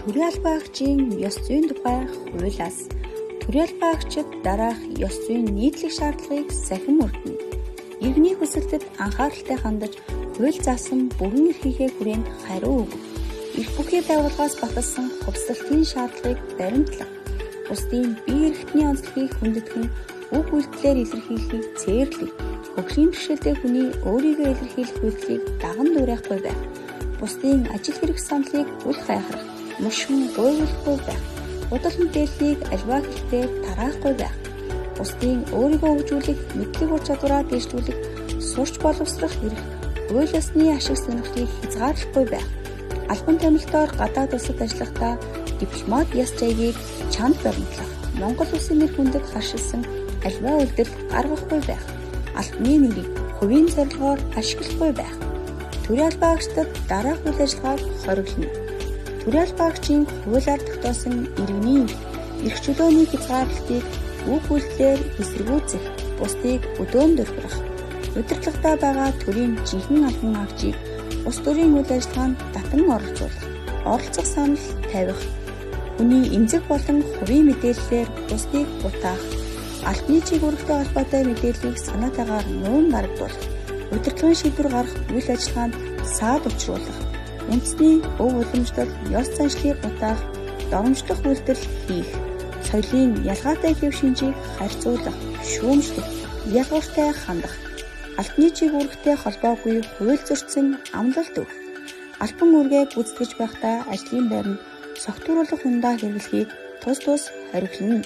Төрийн албан агчийн ёс зүйн тухай хуулиас төрийн албан агчид дараах ёс зүйн нийтлэг шаардлагыг сахин мөрдөнө. Иргэний хүсэлтэд анхааралтай хандаж, хууль заасан бүрэн эрхийнхээ хүрээнд хариу өгөх. Эрх бүхий байгууллагаас баталсан хувьслалтын шаардлагыг баримтлах. Бусдын бие эрхтний онцлогийг хүндэтгэн үг үйлдэлээр илэрхийлэхийг цээрлэх. Хөгжлийн бэрхшээлтэй хүний өөрийгөө илэрхийлэх үйлдэлийг даган дуурайхгүй байх. Бусдын ажил хэрэг саналыг үл хайхрах, мушгин гуйвуулахгүй байх. Худал мэдээллийг аливаа хэрэгтэй тараахгүй байх. Бусдын өөрийгөө хөгжүүлэх, мэдлэг ур чадвараа дэвшүүлэх, сурч боловсрох эрх, хууль ёсны ашиг сонирхлыг хязгаарлахгүй байх. Албан томилтоор гадаад улсад ажиллахдаа дипломат яс жаягийг чанд баримтлах, Монгол улсын нэр хүндэд харшилсан аливаа үйлдэл гаргахгүй байх. Албаны нэрийг хувийн зорилгоор ашиглахгүй байх. Төрийн албан агчдад дараах үйл ажиллагааг хориглоно. Төрийн албан агчийн хуулиар тогтоосон иргэний эрх чөлөөний хязгаарлалтыг үг үйлдэлээр эсэргүүцэх, бусдыг өдөөн дурхирах, удирдлагатай байгаа төрийн жинхэнэ албан агчийг улс төрийн үйл ажиллагаанд татан оролцуулах, оролцох санал тавих, хүний эмзэг болон хувийн мэдээллээр бусдыг бутаах, албаны чиг үүрэгтэй холбоотой мэдээллийг санаатайгаар нуун дарагдуулах, удирдлагын шийдвэр гаргах үйл ажиллагаанд саад учруулах, үндэсний өв уламжлал, ёс заншлыг бутаах, доромжлох үйлдэл хийх, соёлын ялгаатай хэв шинжийг харьцуулах, шүүмжлэх, ялгууртай хандах, албаны чиг үүрэгтэй холбоогүй хууль зөрчсөн амлалт өгөх, албан үүргээ гүйцэтгэж байхдаа ажлын байранд согтууруулах хундаа хэрэглэхийг тус тус хориглоно.